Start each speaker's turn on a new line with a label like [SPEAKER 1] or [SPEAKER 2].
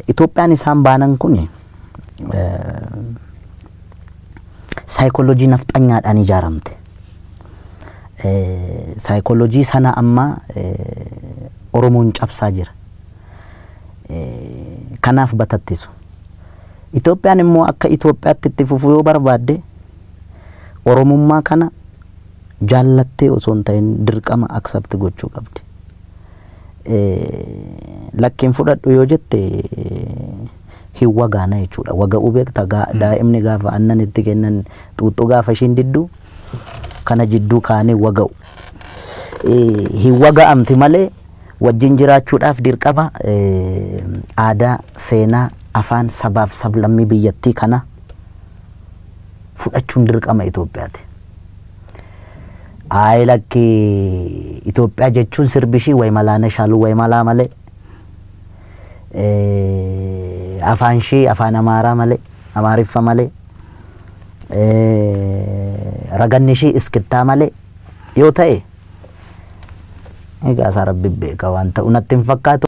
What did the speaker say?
[SPEAKER 1] Itoophiyaan isaan baanan kun saayikooloojii nafxanyaadhaan ijaaramte. Saayikooloojii sana amma Oromoon cabsaa jira. Kanaaf batattisu. Itoophiyaan immoo akka Itoophiyaatti itti fufuu yoo barbaadde, Oromummaa kana jaallattee osoo hin ta'in dirqama accept gochuu qabdi. Lakkiin fudhadhu yoo jette hin wagaana jechuudha. Waga'uu beekta, daa'imni gaafa aannan itti kennan xuuxxoo gaafa ishiin diddu kana jidduu kaanii waga'u. Hin waga'amti malee wajjin jiraachuudhaaf dirqama aadaa, seenaa, afaan sabaaf sablammii biyyattii kana fudhachuun dirqama Itoophiyaati. Ayi, lakki, Itoophiyaa jechuun sirbi ishii way malaana shaaluu way malaa malee, afaan ishii afaan Amaaraa malee, Amaariffa malee, raganni ishii iskittaa malee yoo ta'e, egaa isaa Rabbi beeka, waan ta'u natti hin fakkaatu.